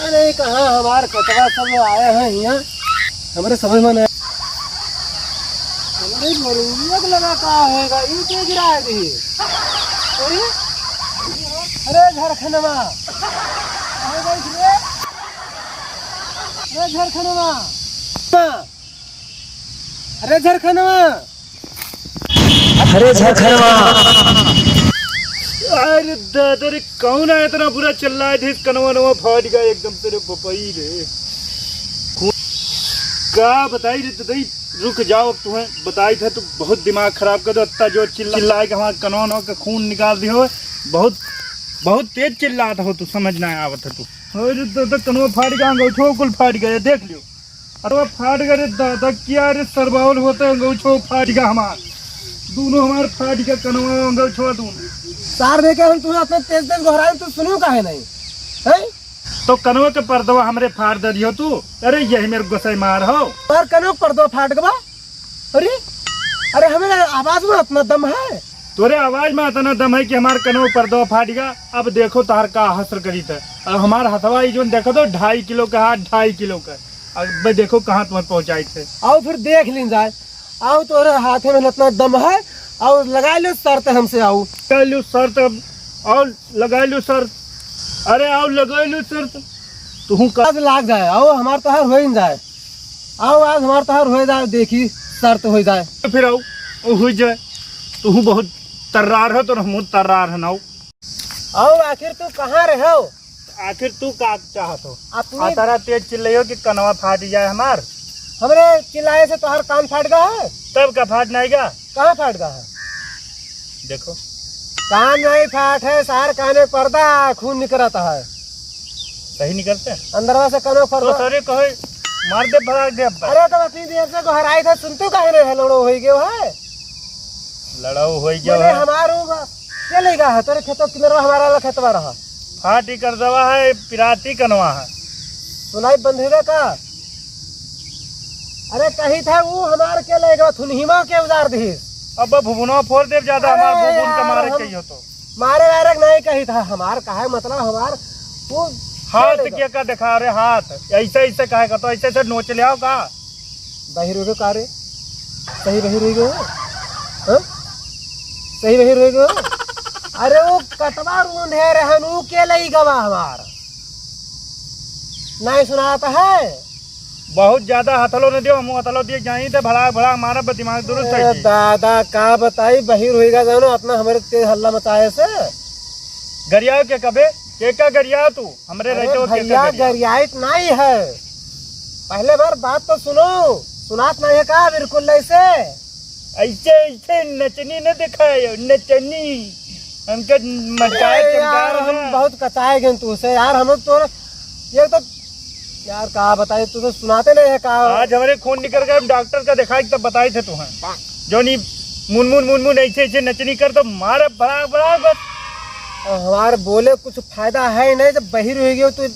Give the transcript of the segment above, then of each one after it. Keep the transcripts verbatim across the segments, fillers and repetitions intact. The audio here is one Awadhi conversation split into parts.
अरे, कहाँ हमार कटवा सब आया है हियाँ, हमरे समझ में नहीं। हमरे मरूरिया के लगा का होएगा, ई के गिराए दी? अरे, अरे झरखनवा, कहाँ गई रे? अरे झरखनवा, हाँ। अरे झरखनवा। अरे झरखनवा। अरे दादा रे, कौन है इतना बुरा चिल्लाए थे, कनवा नवा फाट गया एकदम से रे बपई रे। का बताई रे ददई, रुक जाओ, अब तुम्हें बताई था, तू बहुत दिमाग खराब कर दो, इतना जो चिल्ला, चिल्लाए के हमारे कनवा नवा का खून निकाल दियो। बहुत, बहुत तेज चिल्लात हो तू, समझ ना आवत है तू। अरे दादा, कनवा फाट गया, अंगूठो कुल फाट गया, देख लियो। अरे फाट गए रे दादा, क्या रे सरबावल होते, अंगूछो फाट गया हमार, दोनों हमार फाट गया, कनवा अंगूछो दोनों। सार देखे हम तुम्हें अपने तेज तेज गोहराए, तू सुनो काहे नहीं? हैं? तो कनवा के पर्दवा हमरे फाड़ दे दियो तू। अरे यही मेरे गोसाई मार हो। और कनवा के पर्दवा फाट गवा? अरे, अरे हमें आवाज में अपना दम है। तोरे आवाज में इतना दम है कि हमार कनवा पर्दवा फाट गया। अब देखो तार का हसर करी थे। अब हमार हथवा ई जोन देखो तो ढाई किलो का हाथ, ढाई किलो का। अब देखो कहाँ तुम्हें पहुँचाई थे। आओ फिर देख लीन जाए। आओ तोरे हाथे में इतना दम है, आओ लगा लो शर्त हमसे, आओ। लगा लो शर्त, आओ लगा लो शर्त। अरे आओ लगा लो शर्त। तुहू का आज लाग जाए, आओ हमार तोहार हो ही जाए। आओ आज हमार तोहार हो जाए, देखी शर्त हो जाए। फिर आओ, वो हो जाए। तुहू बहुत तर्रार हो तो हमहू तर्रार है ना। आओ, आखिर तू कहाँ रहे हो? आखिर तू का चाहत हो? अपनी आ तारा तेज चिल्लाइयो कि कनवा फाट जाए हमार। हमरे चिल्लाए से तोहार कान फाट गया है? तब का फाट नहीं गया? कहाँ फाट गया है? देखो। कान नहीं फाट है, सार काने पर्दा खून निकलता है। सही निकलते हैं? अंदरवा से कनो तो पर्दा। सॉरी कहो, मार दे, भगा दे अब। अरे तो अपनी देर से गोहराई था, सुनते काहे नहीं है? लड़ो हो गयो है। लड़ाऊ होई गयो बोले, है। हमार ऊ बा-, के लइगा है? तोरे खेतो किनरवा हमारा वाला खेतवा रहा। फाटी कर दवा है, पिराती कनवा है। सुनाई बंद हुए का? अरे कही था ऊ हमार के लइगा, थुनहिमा के उजार दिहिस। अब भुवनवा फोड़ देब ज्यादा, अरे हमार भुवन का यार, मारे हम चाहिए तो। मारे वारे के नहीं कही था, हमार कहे मतलब हमार ऊ हाथ के लइगा। के का देखा रे हाथ, ऐसे ऐसे कहे का तो ऐसे ऐसे नोच ले आओ का? बहिर हो गयो का रे? सही बहिर हो गयो? हाँ? सही बहिर हो गयो? अरे वो कटवा रूंधे रहन, ऊ के लइगवा हमार? नहीं सुनात है? बहुत ज्यादा हथलो न दियो, हम हथलो दिए जाई त भड़ाक भड़ाक मारब, दिमाग दुरुस्त ए, है जी। दादा का बताई, बहिर होइगा जानो, अपना हमरे तेज हल्ला मचाए से। गरियाओ के कबे? के का गरियाओ तू? हमरे अरे रहते हो के भैया, का गरियाओ? गरियाइत नहीं है। पहले बार बात तो सुनो, सुनात नहीं है का बिल्कुल ऐसे? ऐसे, ऐसे नचनी न दिखायो, नचनी। हमके मचाए अरे यार, चमकाओ हम ना। बहुत कचाए गए तू से यार, हम तो ये तो यार, का बताई, तू तो सुनाते नहीं है का? आज हमरे खून निकल गए, हम डॉक्टर का दिखाई, तब बताई थे तुहें। जो नी मुनमुन, मुनमुन ऐसे, ऐसे नचनी कर, तो मारे बड़ा, बड़ा बस। और हमारे बोले कुछ फायदा है नहीं, जब बहिर हो गयो तू।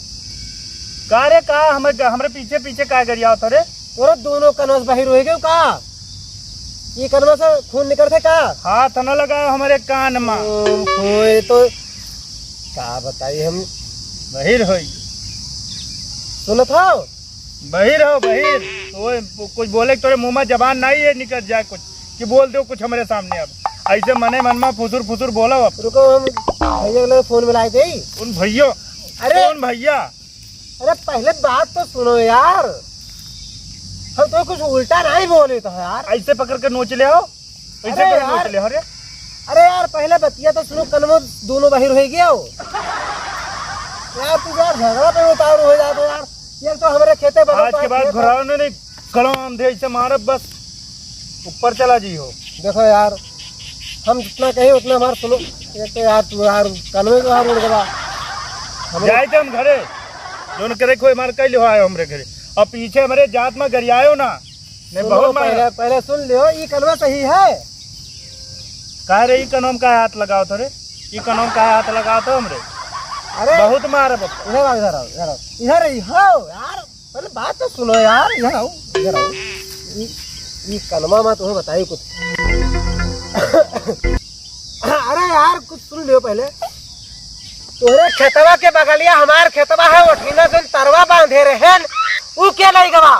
का रे, का हमरे, हमरे पीछे, पीछे का गरियावत हो रे? तोरे दोनों कनवा से बहिर हो गयो का? ये कनवा से खून निकलते का? हाथ न लगाओ हमरे कान में। ओहो, ये तो का बताई हम। बहिर होई। सुनत हो? बहिर हो, बहिर। तो कुछ बोले के तोरे मुंह में जबान नहीं है, निकल जाए कुछ, कि बोल दो कुछ हमरे सामने। अब ऐसे मने मन में फुसुर फुसुर बोलो अब। रुको, हम भैया के लगे फोन मिलाए दे। उन भैया? अरे! कौन भैया? अरे पहले बात तो सुनो यार, हम तो कुछ उल्टा नहीं बोले तो यार। ऐसे पकड़ के नोच ले हो। ऐसे अरे पकड़ के नोच यार, ले हो रे। अरे यार, पहले बतिया तो सुनो, कनमो दोनों बहिर हो गया हो। यार, तू यार झगड़ा पे उतारू हो जातो यार। ये तो हमरे खेते बगल आज के बाद घुराओ ना, नहीं कड़ाम दे ऐसे मारब बस, ऊपर चला जी हो। देखो यार, हम जितना कही उतना हमार सुनो। ये तो यार, तू यार, कनवे तो यार उड़ गवा। हम जाए थे हम घरे, जोन करे कोई मार कह लियो आयो हमरे घरे। अब पीछे हमरे जात में गरियायो ना। नहीं, सुनो, बहुत मारा। पहले, पहले सुन लियो, ई कनवा सही है। काहे रे, ई कनवा में काहे हाथ लगावत हो रे? ई कनवा में काहे हाथ लगावत हो हमरे? अरे, बहुत मारा बाप। इधर आओ, इधर आओ, इधर आओ। इधर ही हो यार, पहले बात तो सुनो यार, इधर आओ, इधर आओ। ई, ई कनवा में तुम्हें बताई कुछ। अरे यार, कुछ सुन लियो पहले। तोहरे खेतवा के बगलिया हमार खेतवा है, ओठिना जौन तरवा बांधे रहेन, ऊ के नहीं गवा?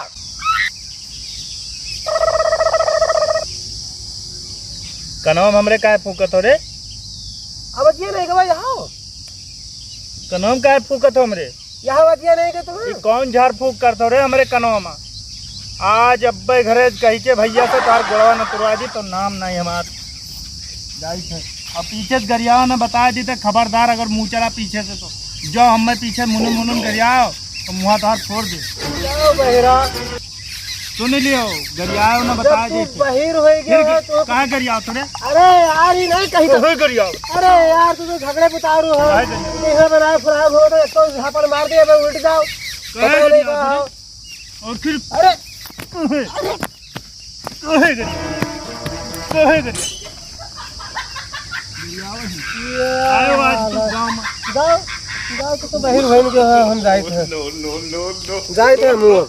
कनवा में हमरे काहे फूकत हो रे? अब ये नहीं गवा यहाँ। कनवा में काहे फूकत हो हमरे? यहाँ बात ये नहीं के तुम्हें? ये कौन झाड़ फूक करत हो रे हमरे कनवा में? आज अब्बे घरे कही के भैया से तार गोड़वा न तुड़वा दी तो नाम नहीं हमार। जाइत है। अब पीछे से गरियाओ न बताए दी तो खबरदार अगर मुँह चला पीछे से तो। जो हमें पीछे मुनुन मुनुन गरियाओ तो मुँह तार फोड़ दे। जाओ बहिरा। सुन लियो, गरियाओ न जब बताए तू दी तो। बहिर होई फिर गया है तो कहाँ गरियाओ तोरे? अरे यार, ये नहीं कही तो। कहाँ गरियाओ? अरे यार, तू तो झगड़े पे उतारू हो। कहाँ गरियाओ? यहाँ बनाए फुराम हो तो एक तो झापड़ मार दे, अब उठ जाओ। कहाँ पता नहीं गरियाओ कहाँ तोरे? हो। और फिर अरे, कहे, कहे करी, कहे करी। आयो आज तू गाँव में। जाओ, जाओ, तू तो बहिर भइल के है, हम जाइत है। No, no, no, no। जाइत है मुँह।